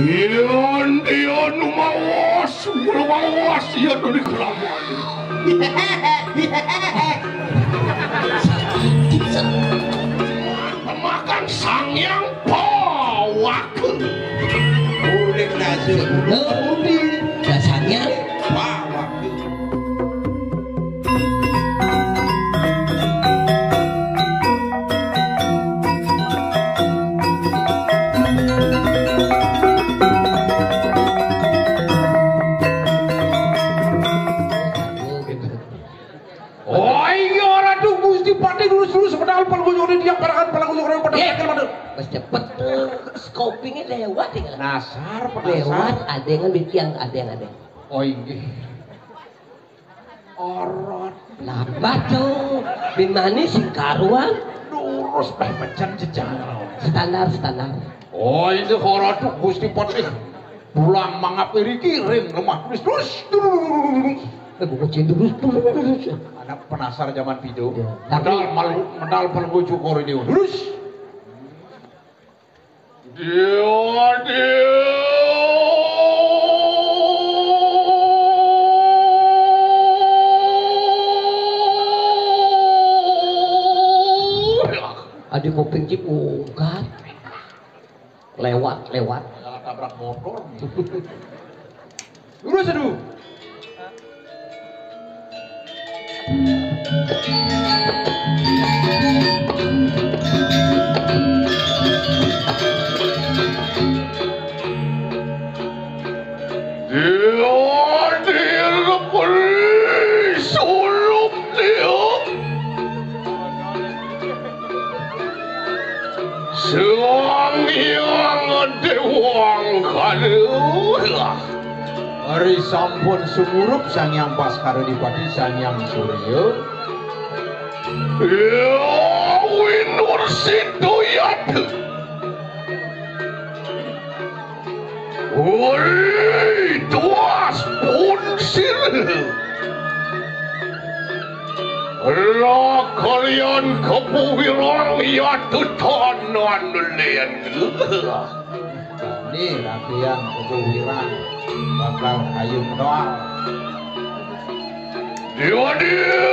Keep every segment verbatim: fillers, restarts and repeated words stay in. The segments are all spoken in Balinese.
Yan, yan, mawas, mawas, yan, dari kelamaan. Pemakan sang yang pawak. Urip nasi. Nah, undi. Dasarnya pawak. Oh iya, Ratu Gusti Patih, lurus-lurus, pedal, palungguh, dia, parangan, palungguh, orang, pedal, Iya. Pedal, pedal. Mas cepet tuh, scopingnya lewat ya. Nasar, penasar. Lewat, ada yang ngambil tiang, ada yang ada. Oh, inggih. Orot. Lambat tuh. Bin manis sing karuan. Lurus, bah, pecan jejak. Standar, standar. Oh, ini horor tuh, Gusti Patih. Pulang mangapir iki ring lemah terus, terus. Eh, buku cinta terus, terus, terus. Anak penasar zaman pido. Ya, tapi medal malu, medal pelenggu cukor ini. Terus. Dia, dia. Adi kuping cip ungkat. Lewat, lewat. Malah tabrak motor. Lurus, aduh. Dia, dia lebih suluk dia. Sang Hyang Dewangkara. Ari sampun sumurup Sang Hyang Baskara Dipati, Sang Hyang Surya. Ya, winur situ yatu. Oi, tuas pun sir. Lah kalian kepuwirang yatu tanan len. Ini rakyat kepuwirang bakal kayu doang. Dia, dia.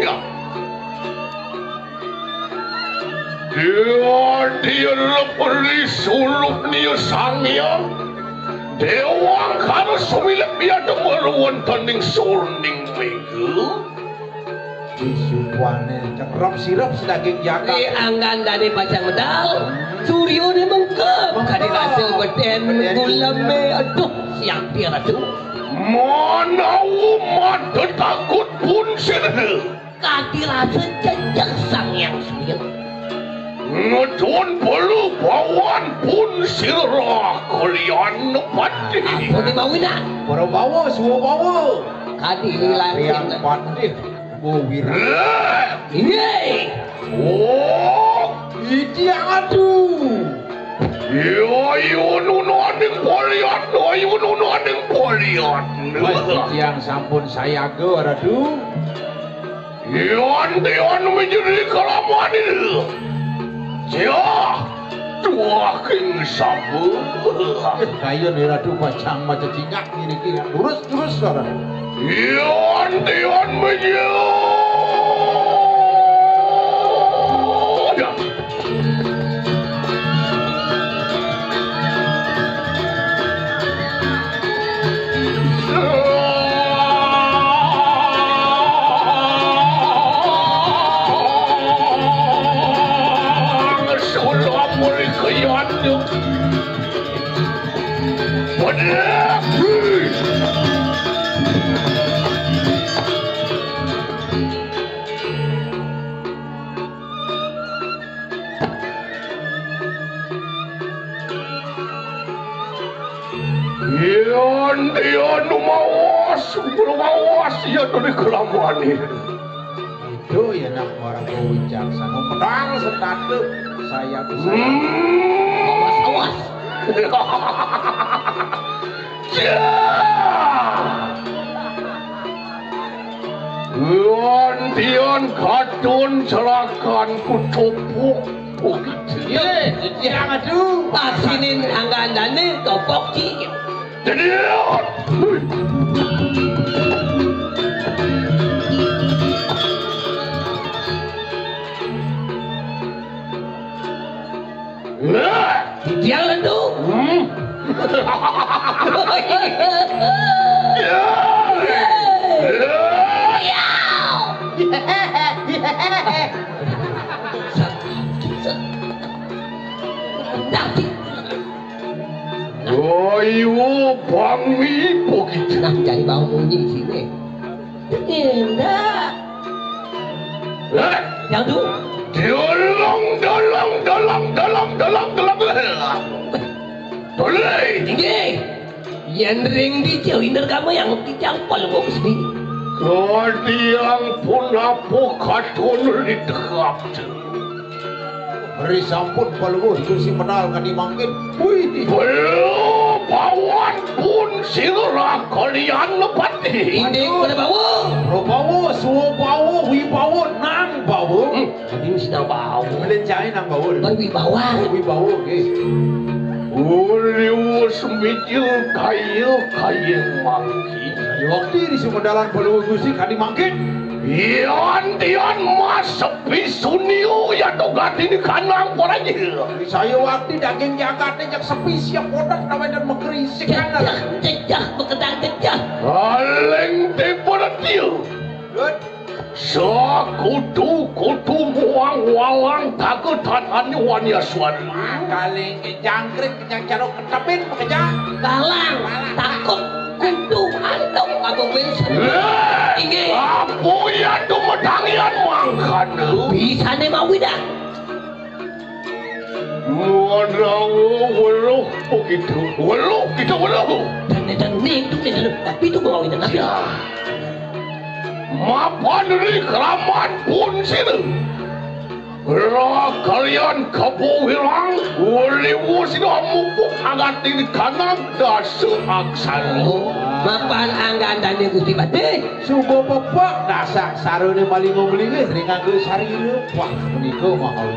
Ya. Dia, dia leperi suluk nia Sang Hyang Dewangkara sumilip biada maruwentaning surning mega. Disubuhane cekrep sirep sedaging jagat. Di anggan dane pacang medal, suryane mengkep. Mengkep. Kadi rasa beden. Beden. Guleme, aduh, siap dia, Ratu. Manawa mata takut pun sirna. Kadi rasa jejeh Sang Hyang Surya. Ngedon bala bawan pun sira kalian nepati. Ampun, Ibu Wina. Para bawa, suwa bawa. Kadi ilang. Patih. Wira. Inggih. Oh, iki adu. Ya, ayo nunaning poliat, ayo nunaning poliat. Wah, tiyang sampun sayaga, Ratu. Yan, yan menjadi kelaman ini. Ya. Tuaking sabu. Eh, kayun ira dupa cang maca cingak ngene iki, lurus, lurus, saudara. Ion, ion, menyuda. Sulam mriki yaduk. Pedih. Yan, yan, mawas, mawas, ya, dari kelakuan ini. Itu ya nak warga wicaksana, pedang setata, saya tuh saya. Hmm. Awas, awas. Ya. Lantian katon celakan ku topuk. Iya, iya, aduh. Asinin angga-anggane topok, Ci. Jadi, nah, dia lendu. Hmm. Ya. Ya. Ayo, bangi begitu. Nah, jadi bau munyi sini. Indah. Eh? Yang tu? Dolong, dolong, dolong, dolong, dolong, dolong. Dolong. Inggih. Yen ring dijauh inder kamu yang dijang palungguh Gusti. Kadiang punapa katon ridekap. Ri sampun palungguh Gusti menal kadi mangkin. Wih, Bala Bawan pun sira kalian nepati. Inggih, Bala Bawa. Prabawa, Swabawa, Wibawa, nang bawa. Hmm. Tadi wis nang bawa. Melencane nang bawa. Kan wibawa. Wibawa, nggih. Uli wis mijil kaya kaya mangki. Waktu di sumendalan Bala Gusti kadi mangkin. Yan tian mas sepi sunio ya to gati di kanang poraji. Saya waktu daging jagate jak sepi siap kotak nawen dan mekeri sikanan. Jejah, jejah, bekedang jejah. Aling tiba dia. Good. Sakutu-kutu muang walang takutan anyuan yaswan. Kali jangkrik yang jaro ketepin bekerja. Balang, takut, kutu, antuk, agung wis. Eh, inggih. Apa ya tu medangian mangkana? Bisane mawi dah. Muanawa weruh begitu. Weruh kita weruh. Dan dan ning tu ning tapi tu bawa ini. Ya. Mapan ri kraman pun sira. Ra kalian kebo wirang, waliwo sira mupuk agati di kanang dasa aksara. Oh, mapan anggandane Gusti Patih. Suba pepek dasak sarane malinga melingih ring angga sarira. Wah, menika mahal.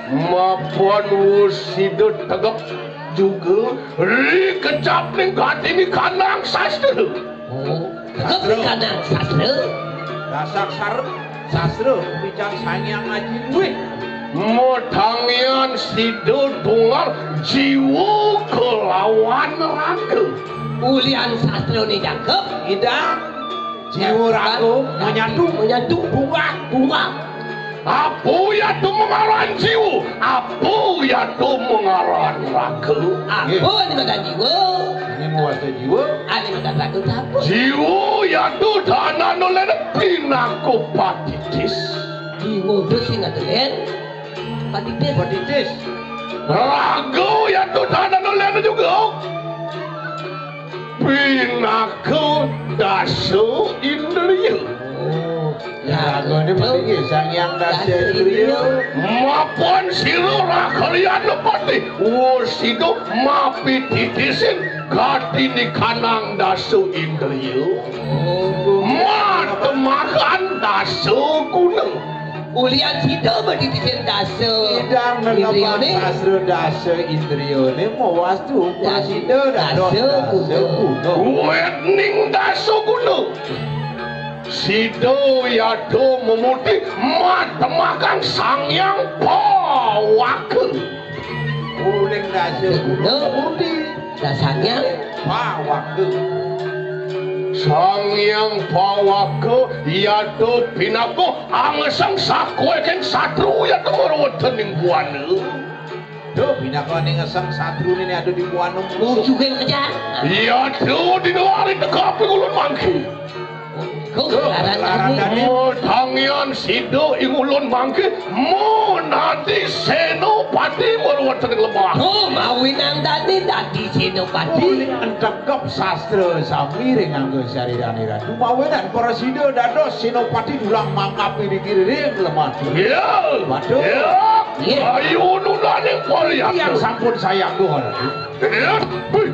Mapan wus sida tegep juga ri kecap ning gati di kanang sastra. Oh, tetep di kanang sastra. Dasar sar-, sastra pembicara Sang Hyang Aji Luwih. Matangian sida tunggal jiwa kelawan raga. Ulian sastrane jangkep. Idang. Jiwa raga menyatu. Menyatu. Bunga. Bunga. Apa yatu mengaran jiwa? Apa yatu mengaran raga? Apa ane madan jiwa? Ane mawasta jiwa. Ane madan raga sapa? Jiwa yatu tanah nolene pinaka patitis. Jiwa sing atulen. Patitis. Patitis. Raga yatu tanah nolene juga. Pinaka dasa indriya. Oh, ragane mriki Sang Hyang Dasa Indriya. Mapan sira rakalian nepati. Wusida mapititisin gati di kanang dasa indriya. Oh. Matemakan dasa guna. Ulian sida madidisin dasa. Idang nenepan indriyane. Sastra dasa indriyane mawastu prasida dados dasa guna. Wetning dasa guna. Sida yada memuti matemakan Sang Hyang Pawaka. Uling dasa guna. Guna. Dasanya. Pawaka. Sang Hyang Pawaka yada pinaka angeseng sakueking satru yada marweden ing buana. Duh, pinaka ning ngeseng satrune ne ada di buana musuh. Musuhe kejang. Yada dina wari teka ing ulun mangke. Kok larang larang dane. Tangian sida ing ulun mangke menadi senopati marweden ing lemah. Oh, mawinan dane dadi senopati. Uling entekep sastra sami ring angga sarirane ratu. Mawinan prasida dados senopati dulang mangkapi di kiri ring lemah. Iya. Waduh. Iya. Iya. Ayo nunaning polyan. Yang sampun saya anggo, Ratu. Iya. Wih.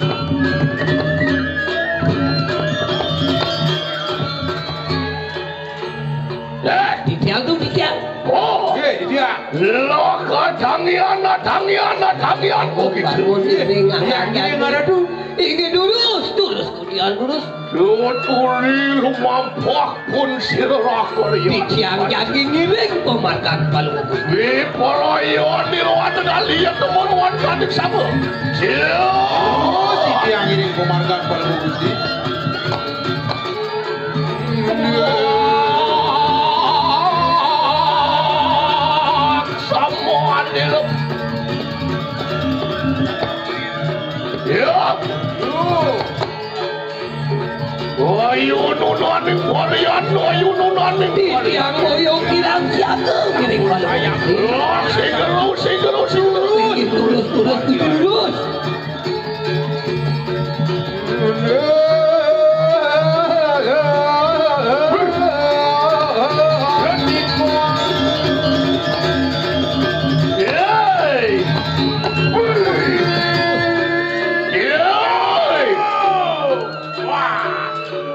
Eh, Didiang tu, Didiang. Oh. Nggih, Didiang. Lho, kadangian, kadangian, kadangian, kok gitu? Bangun, ini nggak ada tuh. Ini durus, durus, kemudian durus. Lho, tuli lumampah pun sira lakon ya. Titiang jagi ngiring pamargan Palungguh Gusti. Di palayan di ruang tengah liat temuan kandik sama. Sil. Oh, titiang ngiring pamargan Palungguh Gusti. Samuan dilem. Ya. Ayo nunaning varian, ayo nunaning varian. Yang moyo kirang siaga, ngiring malu. Lah, sing terus, sing terus, sing terus. Turus, turus, turus.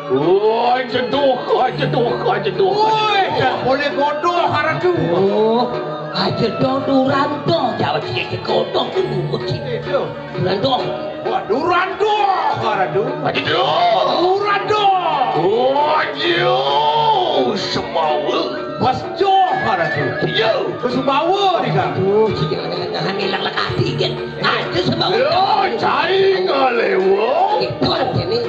Woi, jeduh, woi, jeduh, woi, jeduh. Woi, dah boleh godoh, Ratu. Oh, aja dong, Duranto. Jawab sih, godoh, tunggu, kucing. Itu. Durando. Wah, Durando, Ratu. Aduh. Durando. Waduh, Semawa. Bas Jo, Ratu. Iya. Ke Sumbawa, nih, Kak. Aduh, jangan, jangan hilang lekasi, kan. Aduh, Semawa. Ya, cai ngalewa. Itu artinya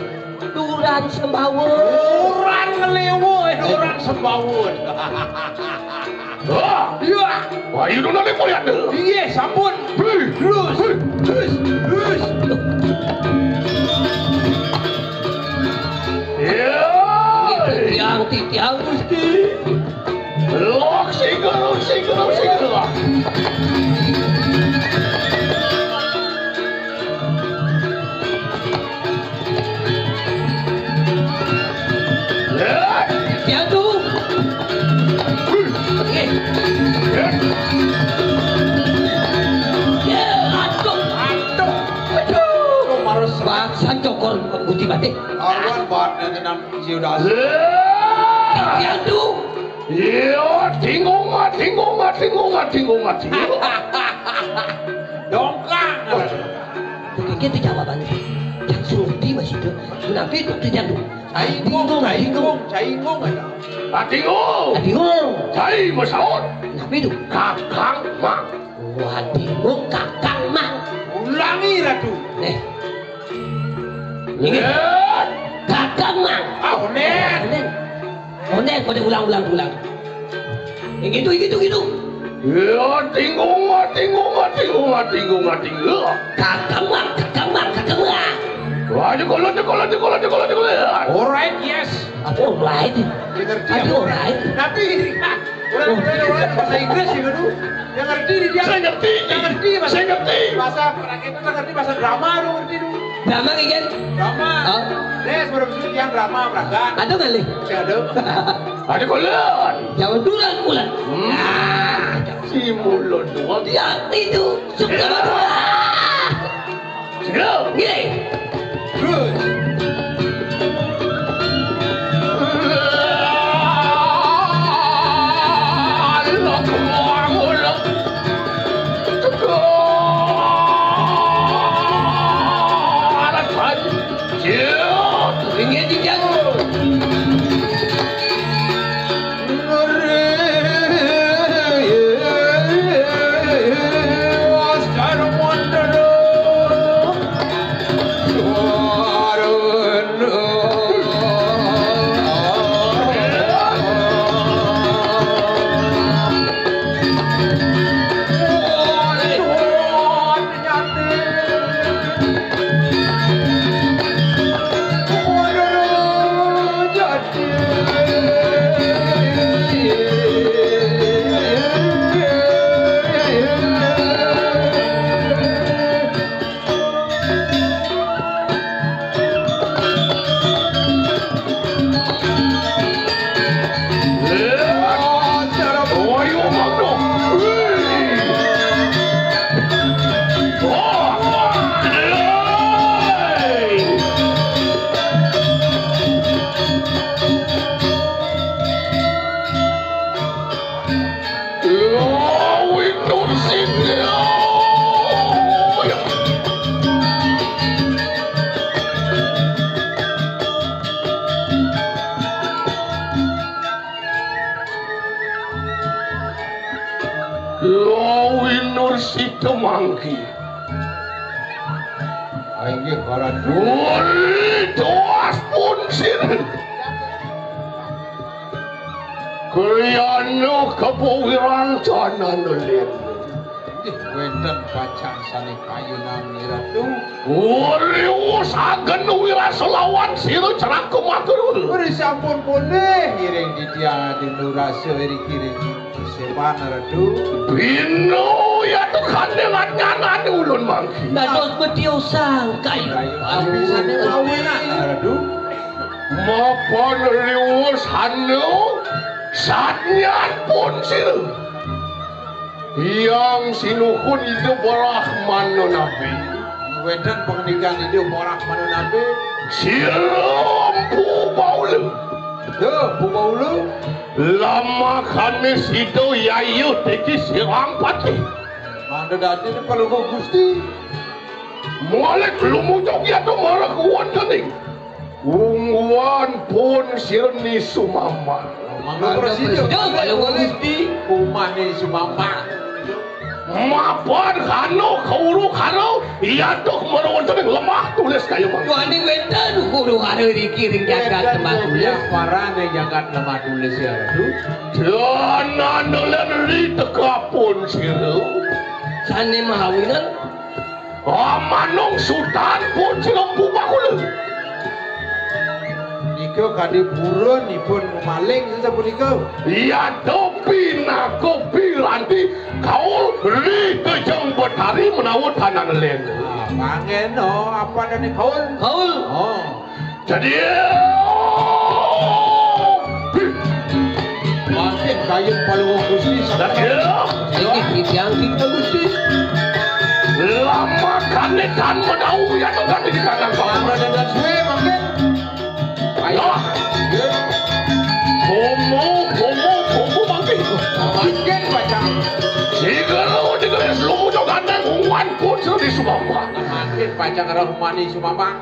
Duran Semawa. Duran ngalewa, eh, Duran Semawa. Wah. Iya. Wah, iya, Duran, Duran, Duran. Iya, sampun. Hei. Terus. Hei. Terus. Terus. Ya. Titiang, titiang, Gusti. Lok, singgur, singgur, singgur. Jatuh. Ya, aduh, aduh, aduh. Marus. Baksa cokor Gusti Patih. Awan bat dengan Yudas. Jatuh. Iya, tingung, tingung, tingung, tingung, tingung. Dongkang. Oke, itu jawabannya. Yang suruh di masih itu. Kenapa itu terjadi? Cai ingkung, cai ingkung, cai ingkung ada. Atingung. Atingung. Cai masaut. Kenapa itu? Kakang Mang. Watingung, Kakang Mang. Ulangi, Ratu. Eh. Ini. Eh. Kakang Mang. Ah, onen. Onen. Onen, pada ulang, ulang, ulang. Yang gitu, gitu, gitu. Ya, tingung, tingung, tingung, tingung, tingung. Kakang Mang, Kakang Mang, Kakang Mang. Wah, jekolan, jekolan, jekolan, jekolan, jekolan. Alright, yes. Apa alright? Dia ngerti. Apa alright? Tapi, orang, orang, orang bahasa Inggris ya, dulu. Yang ngerti dia. Saya ngerti. Yang ngerti bahasa, saya ngerti. Bahasa, orang itu ngerti bahasa drama, lu ngerti, dulu. Drama, kan? Drama. Oh. Des, baru besok yang drama, berangkat. Ada kali? Saya ada. Ada kolan. Jawab dulu, kolan. Hmm. Nah, si mulut dua. Ya, itu. Suka banget. Siap. Gini. Terus. Lawinur sita mangki. Inggih, para dulur. Wali doas pun sira. Kriyana kapawirantanan lin. Inggih, wénten pacang sané kayunan Ratu. Wali sagen wirasa lawan sira ceraka matur. Wali sampun pulih ngiring titiang adi nurasa iri kiring. Sepan Ratu. Bina ya tu kandheng nyanan ulun mangki. Dados betiosan kayu. Kayu api sané mawinan Ratu. Mapan riwus hanu satnyan pun sira. Yang sinuhun Ida Brahmana Nabi. Wénten pangandikan Ida Brahmana Nabi. Sira Empu Baula. Ya, Empu Baula. Lamakané sida yayuh tiki sirang patih. Mangda dadi Palungguh Gusti. Malih lumujug ya tu marang kuwon kening. Ungguan pun sira ni sumamah. Mangga prasida. Prasida, Palungguh Gusti. Umah ni sumamah. Mapan kano kauru karo, iya tuh merawat lemah tulis kaya mangga. Wani wénten guru hara riki ring jagat lemah tulis. Parane jagat lemah tulis ya, Ratu. Danan len ri tekapun sira. Sane mahawinan. Amanung sutan pun sira pupakula. Nika kadi buron ipun maling sapunika. Iya to pinaka piranti kaul ri kejeng betari menawa tanan len. Ah, pangeno apa dane kaul? Kaul. Oh. Jadi, oh, Makin kayun Palungguh Gusti. Jadi, Iki titiang kita Gusti. Lama kane kan menau ya to kan di kanan. Mana dan suwe makin. Ayo. Ya. Komo, komo, komo makin. Makin pacang. Tiga lo, tiga lo, lu muncul gandeng, ungwan pun sudah di Sumamba. Makin pacang roh mani Sumamba.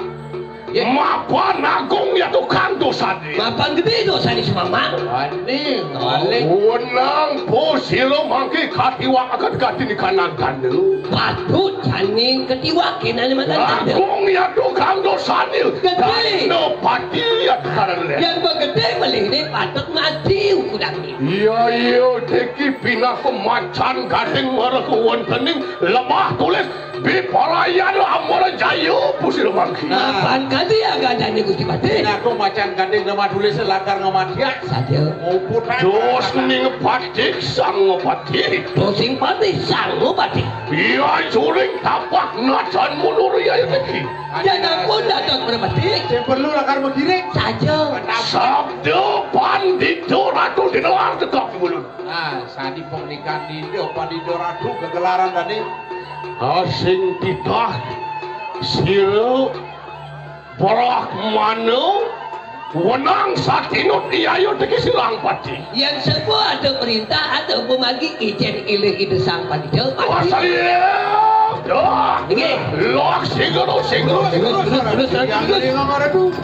Mapan agung ya tukang dosane. Mapan gede dosane Sumamba. Wani, balik. Wenang pusila mangke katiwak akan katini kanan tanda. Patut jani ketiwak kenane makan tanda. Agung ya tukang dosane. Gede. Tanda pati ya tukang le. Yang begede melih ini patut mati ukuran ini. Iya, iya, deki pinaka macan gading marga wontening lemah tulis. Biparayan Amara Jaya pusira mangki. Mapan kadi agajane Gusti Patih. Aku macan gandeng nama tulis lakar ngamatiak. Saja. Nguputan. Dos ning patik sang patik. Dosing patih sang patik. Iya juring tapak nacan mundur ya iki. Jangan pun datang beremati. Sing perlu lakar menggiring. Saja. Sabda pandita ratu dinelar tegak di mulut. Nah, sadi pengenikan dinda pandita ratu kegelaran tadi. Asing titah sira Brahmana wenang satinut iyayu teki silang pati. Yang serba ada perintah, ada pemagi ijen ilih ida sang pandita. Wah, saya. Dah. Nggih. Lok sing guru, sing guru. Terus, terus, terus, terus, terus. Yang dari Mama Ratu.